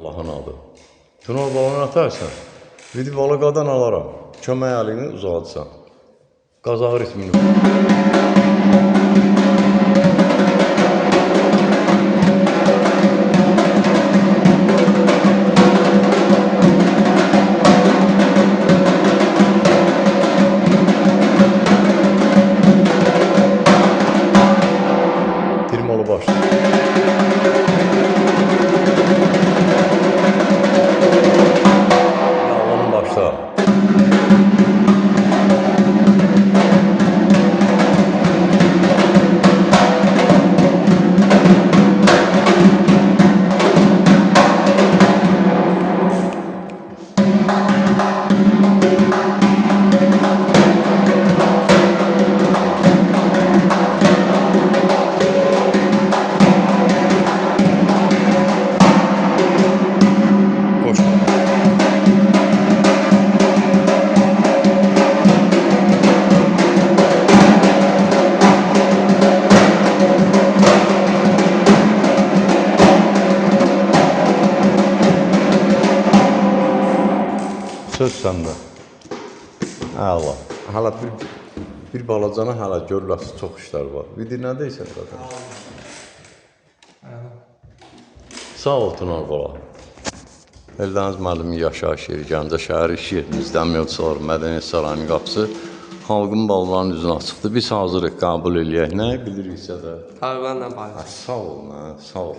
Allahın adı. Tunar balanı atarsan, vidi bala qadan alaram. Kömək əlini uzatsan. Qazağı ritmini. Tirmolu başla. Yağlanın başla. Koş. Söz səndə. Əla. Hələ bir balacana hələ görüləsi çox işlər var. Bir nə deyirsən zaten? Sağ ol Tunar bala. Eldəniz müəllimin yaşayış yeri Gəncə şəhəri iş yerimizdən Mövcülər Mədəniyyət Sarayının qapısı. Xalqın balalarının üzünə açıqdır. Biz hazırıq qəbul eləyək. Nə biliriksə də. Tarlanla paylaş. Sağ ol, nə, sağ ol.